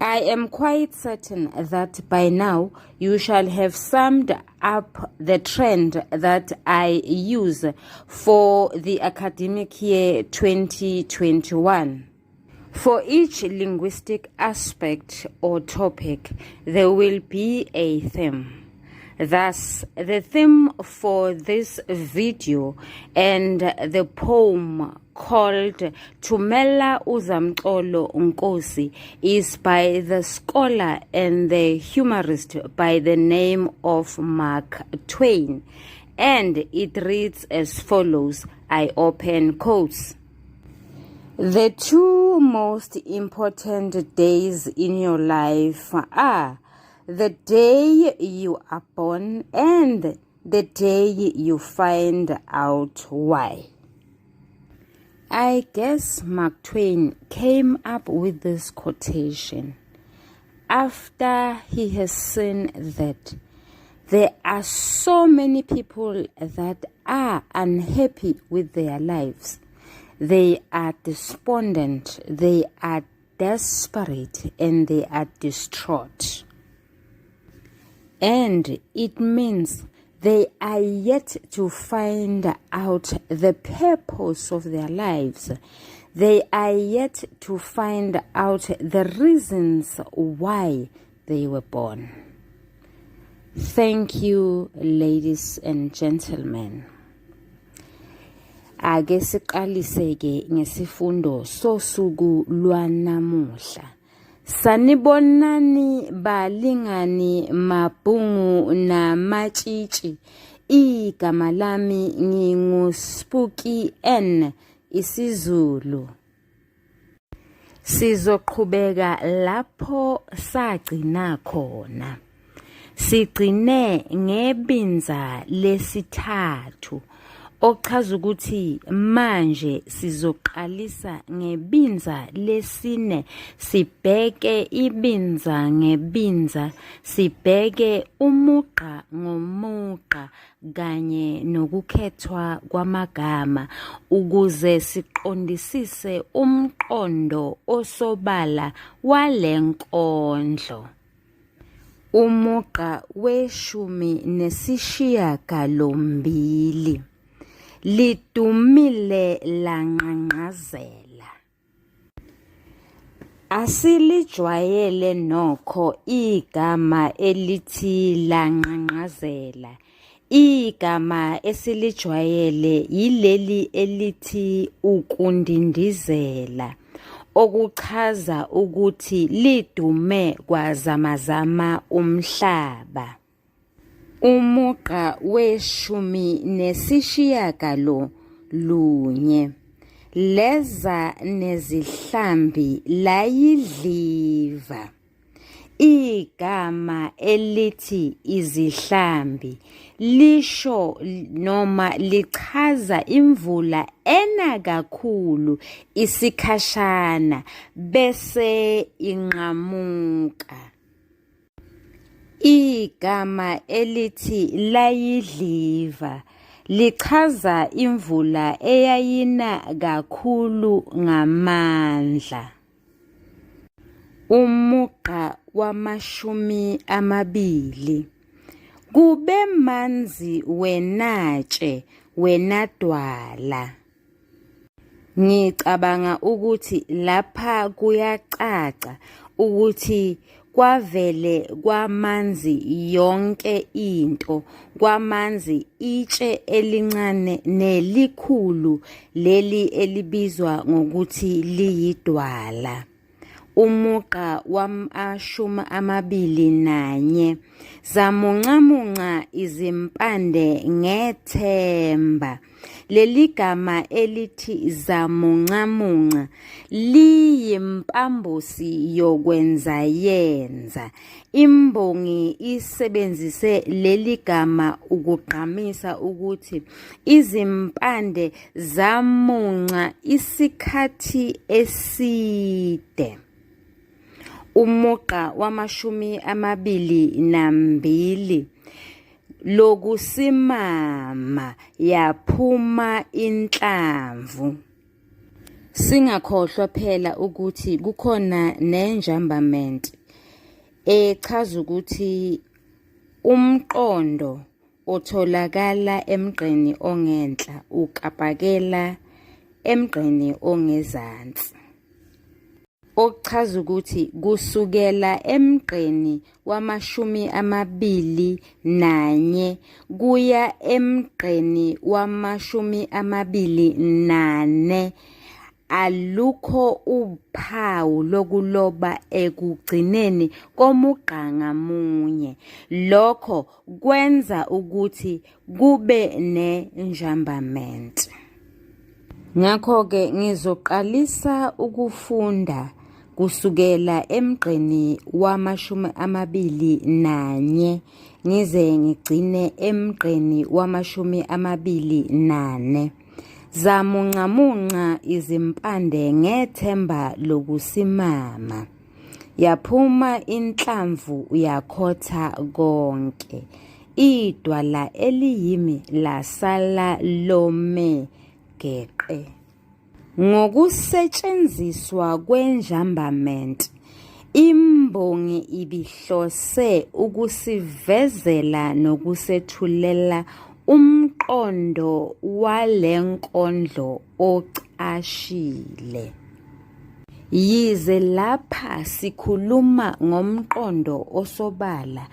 I am quite certain that by now you shall have summed up the trend that I use for the academic year 2021. For each linguistic aspect or topic, there will be a theme. Thus, the theme for this video and the poem called Thumela Uzamcolo Nkosi is by the scholar and the humorist by the name of Mark Twain. And it reads as follows I open quotes. The two most important days in your life are the day you are born and the day you find out why. I guess Mark Twain came up with this quotation after he has seen that there are so many people that are unhappy with their lives. They are despondent, they are desperate, and they are distraught. And it means they are yet to find out the purpose of their lives. They are yet to find out the reasons why they were born. Thank you, ladies and gentlemen. Ake siqalise ke ngesifundo sosuku lwanamuhla. Sanibonani balingani mabhungu namatshitshi. Igama lami ngingu Spooky N isiZulu. Sizoqhubeka lapho sagcina khona. Sigcine ngebinza lesithathu okuchaza ukuthi manje sizoqalisa ngebinza lesine sibheke ibinza ngebinza sibheke umugqa ngomugqa kanye nokukhethwa kwamagama ukuze siqondisise umqondo osobala wale nkondlo. Umugqa weshumi nesishiyagalombili lidumile lanqanqazela. Asilijwayele nokho igama elithi lanqanqazela. Igama esilijwayele yileli elithi ukundindizela, okuchaza ukuthi lidume kwazamazama umhlaba. Umugqa weshumi nesishiyagalolunye leza nezihlambi layidliva. Igama elithi izihlambi lisho noma lichaza imvula ena kakhulu isikhashana bese inqamuka. Igama elithi layidliva lichaza imvula eyayina kakhulu ngamandla. Umugqa wamashumi amabili. Kube manzi wenatshe wena dwala. Ngicabanga ukuthi lapha kuyacaca ukuthi kwavele kwamanzi yonke into, kwamanzi itshe elincane nelikhulu leli elibizwa ngokuthi liyidwala. Umugqa wamashumi amabili nanye zamuncamunca izimpande ngethemba. Leli gama elithi zamuncamunca liyimpambosi yokwenzayenza. Imbongi isebenzise leli gama ukugqamisa ukuthi izimpande zamunca isikhathi eside. Umugqa wamashumi amabili nambili lokusimama yaphuma inhlamvu. Singakhohlwa phela ukuthi kukhona nenjambament echaza ukuthi umqondo otholakala emgqeni ongenhla ukapakela emgqeni ongezansi. Okuchaza ukuthi kusukela emgqeni wamashumi amabili nanye kuya emgqeni wamashumi amabili nane alukho uphawu lokuloba ekugcineni komugqa ngamunye. Lokho kwenza ukuthi kube nenjambament. Ngakho-ke ngizoqalisa ukufunda kusukela emgqeni wamashumi amabili nanye ngize ngigcine emgqeni wamashumi amabili nane. Zamuncamunca izimpande ngethemba lokusimama. Yaphuma inhlamvu yakhotha konke. Idwala eliyimi lasala lome geqe. Ngokusetshenziswa kwenjambament, imbongi ibihlose ukusivezela nokusethulela umqondo wale nkondlo ocashile. Yize lapha sikhuluma ngomqondo osobala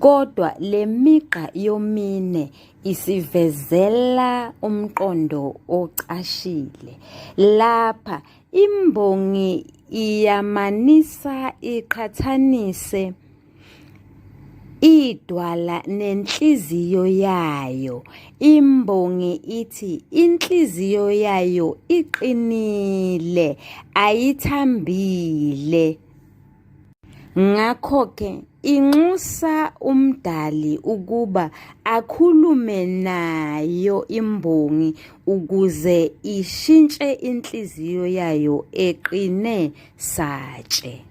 kodwa le migqa yomine isivezela umqondo ocashile. Lapha imbongi iyamanisa iqhathanise idwala nenhliziyo yayo. Imbongi ithi inhliziyo yayo iqinile, ayithambile. Ngakho-ke inxusa uMdali ukuba akhulume nayo imbongi ukuze ishintshe inhliziyo yayo eqine satshe.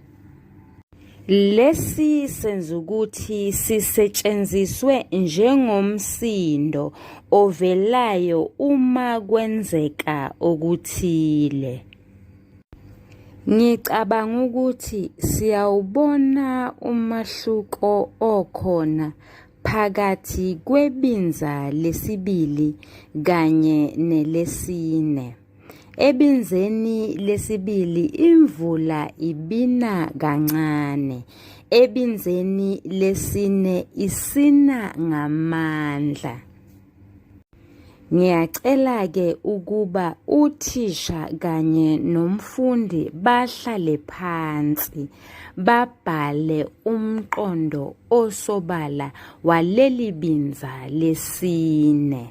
Lesi senzukuthi sisetshenziswe njengomsindo ovelayo uma kwenzeka okuthile. Ngicabanga ukuthi siyawubona umahluko okhona phakathi kwebinza lesibili kanye nelesine. Ebinzeni lesibili imvula ibina kancane, ebinzeni lesine isina ngamandla. Ngiyacela-ke ukuba uthisha kanye nomfundi bahlale phansi babhale umqondo osobala waleli binza lesine.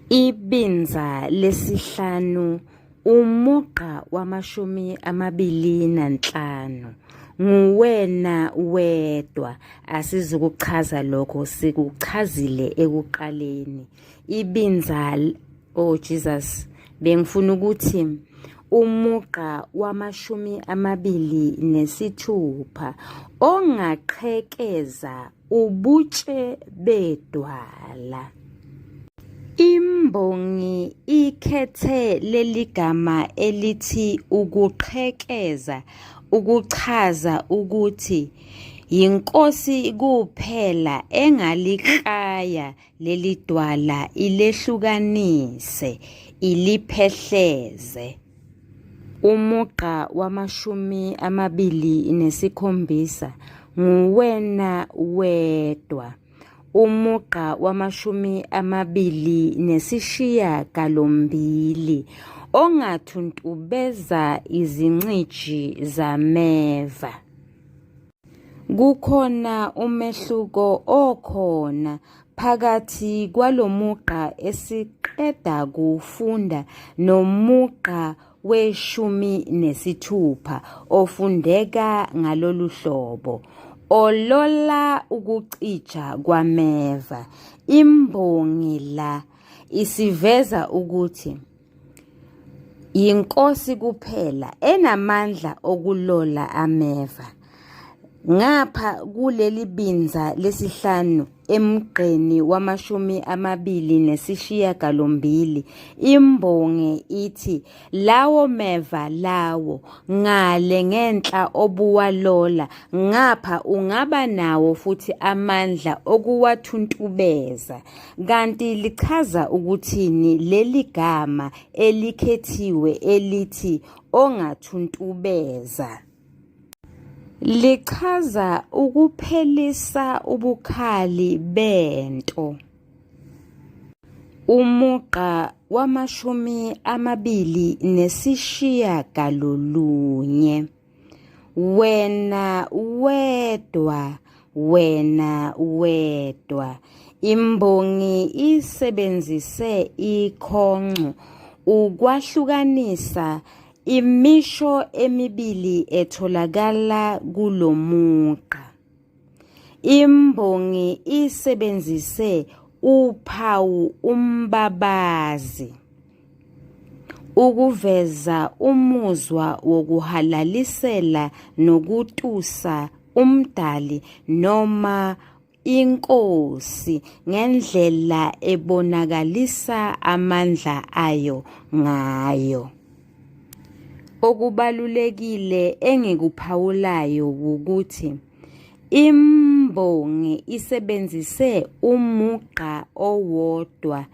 Ibinza lesihlanu umugqa wamashumi amabili nanhlanu nguwena wedwa asizukuchaza lokho sikuchazile ekuqaleni ibinza oh Jesus bengifuna ukuthi umugqa wamashumi amabili nesithupha ongaqhekeza Ubutshe bedwala. Imbongi ikhethe leli gama elithi ukuqhekeza ukuchaza ukuthi yinkosi kuphela engaliklaya leli dwala ilehlukanise, iliphehleze. Umugqa wamashumi amabili nesikhombisa nguwena wedwa. Umugqa wamashumi amabili nesishiyagalombili ongathuntubeza izinciji zameva. Kukhona umehluko okhona phakathi kwalo mugqa esiqeda kuwufunda nomugqa weshumi nesithupha ofundeka ngalolu hlobo, Olola ukucija kwameva. Imbongi la isiveza ukuthi Yinkosi kuphela enamandla okulola ameva. Ngapha kuleli binza lesihlanu emgqeni wamashumi amabili nesishiyagalombili imbongi ithi lawo meva lawo ngale ngenhla obuwalola ngapha ungaba nawo futhi amandla okuwathuntubeza. Kanti lichaza ukuthini leli gama elikhethiwe elithi ongathuntubeza? Lichaza ukuphelisa ubukhali bento. Umugqa wamashumi amabili nesishiyagalolunye. Wena wedwa, wena wedwa. Imbongi isebenzise ikhonco ukwahlukanisa Imisho emibili etholakala kulo mugqa. Imbongi isebenzise uphawu umbabazi ukuveza umuzwa wokuhalalisela nokutusa uMdali noma iNkosi ngendlela ebonakalisa amandla ayo ngayo. Okubalulekile engikuphawulayo wukuthi imbongi isebenzise umugqa owodwa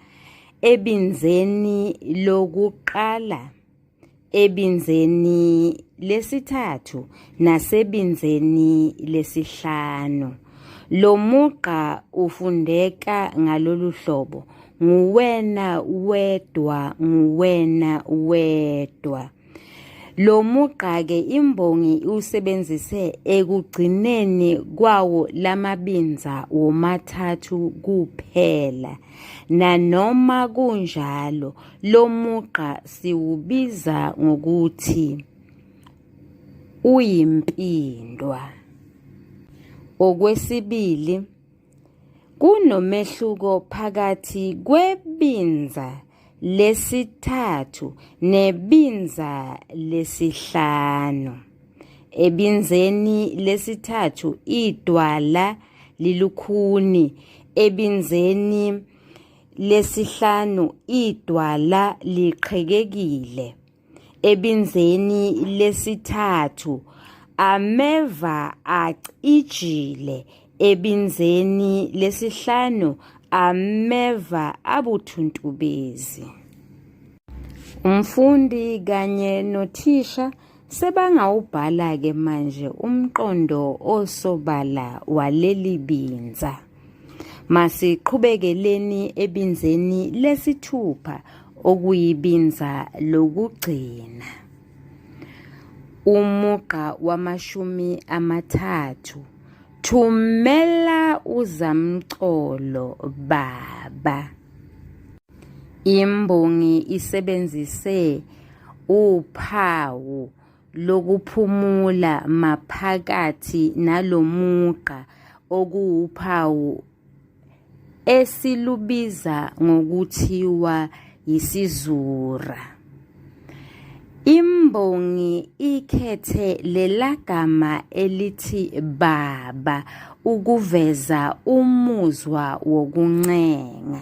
ebinzeni lokuqala ebinzeni lesithathu nasebinzeni lesihlanu. Lo mugqa ufundeka ngalolu hlobo, nguwena wedwa, nguwena wedwa. Lo mugqa-ke imbongi iwusebenzise ekugcineni kwawo lamabinza womathathu kuphela. Nanoma kunjalo, lo mugqa siwubiza ngokuthi uyimpindwa. Okwesibili, kunomehluko phakathi kwebinza lesithathu nebinza lesihlanu. Ebinzeni lesithathu idwala lilukhuni, ebinzeni lesihlanu idwala liqhekekile. Ebinzeni lesithathu ameva acijile, ebinzeni lesihlanu ameva abuthuntubezi. Umfundi kanye nothisha sebangawubhala-ke manje umqondo osobala waleli binza. Masiqhubekeleni ebinzeni lesithupha okuyibinza lokugcina. Umugqa wamashumi amathathu. Thumela uzamcolo baba. Imbongi isebenzise uphawu lokuphumula maphakathi nalomugqa okuwuphawu esilubiza ngokuthiwa yisizura. Imbongi ikhethe lelagama elithi baba ukuveza umuzwa wokuncenga.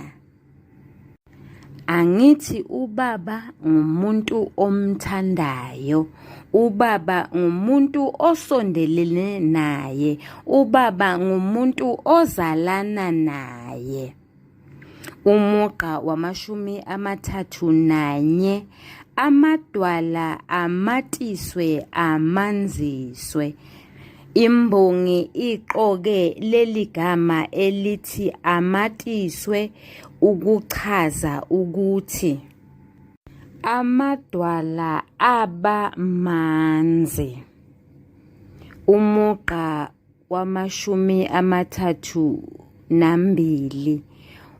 Angithi ubaba ngumuntu omthandayo, ubaba ngumuntu osondelene naye, ubaba ngumuntu ozalana naye. Umugqa wamashumi amathathu nanye amadwala amatiswe amanziswe. Imbongi iqoke leli gama elithi amatiswe ukuchaza ukuthi amadwala aba manzi. Umugqa wamashumi amathathu nambili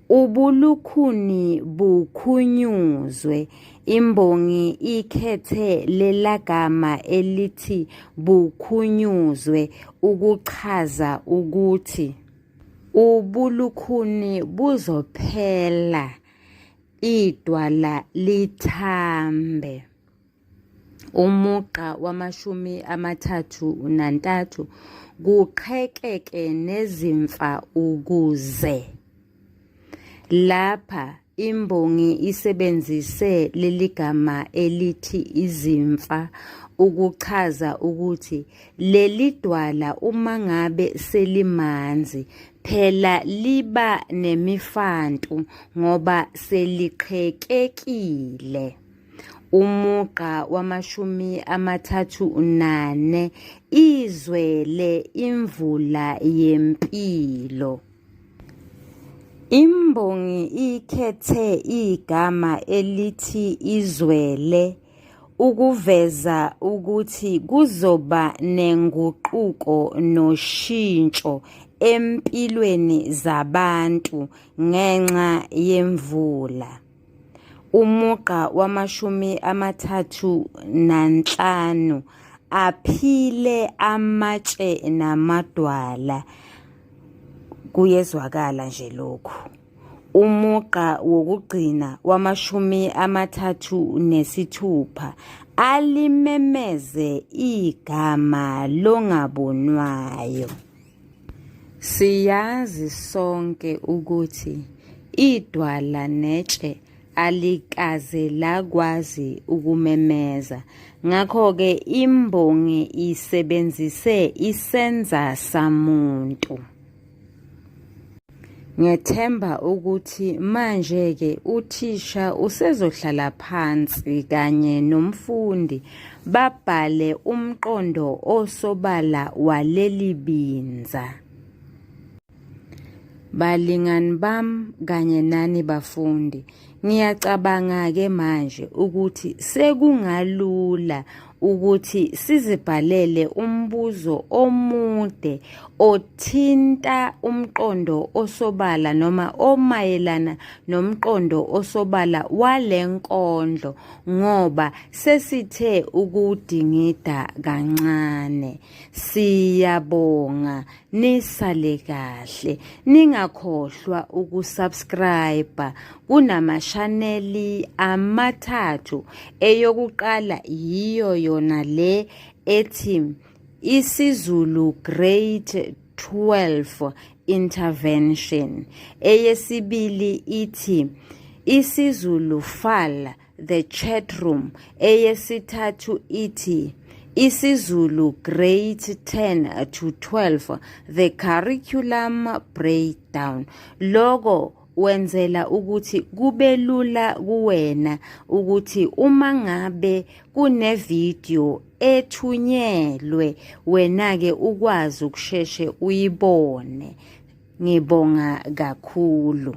ubulukhuni bukhunyuzwe imbongi ikhethe lelagama elithi bukhunyuzwe ukuchaza ukuthi ubulukhuni buzophela idwala lithambe. Umugqa wamashumi amathathu nantathu kuqhekeke nezimfa ukuze. Lapha imbongi isebenzise leli gama elithi izimfa ukuchaza ukuthi leli dwala uma ngabe selimanzi phela liba nemifantu ngoba seliqhekekile. Umugqa wamashumi amathathu nane izwele imvula yempilo. Imbongi ikhethe igama elithi izwele ukuveza ukuthi kuzoba nenguquko noshintsho empilweni zabantu ngenxa yemvula. Umugqa wamashumi amathathu nanhlanu aphile amatshe namadwala kuyezwakala nje lokhu. Umugqa wokugcina wamashumi amathathu nesithupha alimemeze igama longabonwayo. Siyazi sonke ukuthi idwala netshe alikaze lakwazi ukumemeza, ngakho-ke imbongi isebenzise isenza samuntu. Ngethemba ukuthi manje-ke uthisha usezohlala phansi kanye nomfundi babhale umqondo osobala waleli binza. Balingani bam kanye nani bafundi, ngiyacabanga-ke manje ukuthi sekungalula ukuthi sizibhalele umbuzo omude othinta umqondo osobala noma omayelana nomqondo osobala wale nkondlo ngoba sesithe ukuwudingida kancane. Siyabonga nisale kahle ningakhohlwa ukusubscribe kunamashaneli amathathu eyokuqala yiyo yona le ethi isiZulu Grade 12 Intervention eyesibili ithi isiZulu FAL The Chat Room eyesithathu ithi isiZulu Grade 10 to 12 The Curriculum Breakdown loko wenzela ukuthi kube lula kuwena ukuthi uma ngabe kunevideo ethunyelwe wena-ke ukwazi ukusheshe uyibone. Ngibonga kakhulu.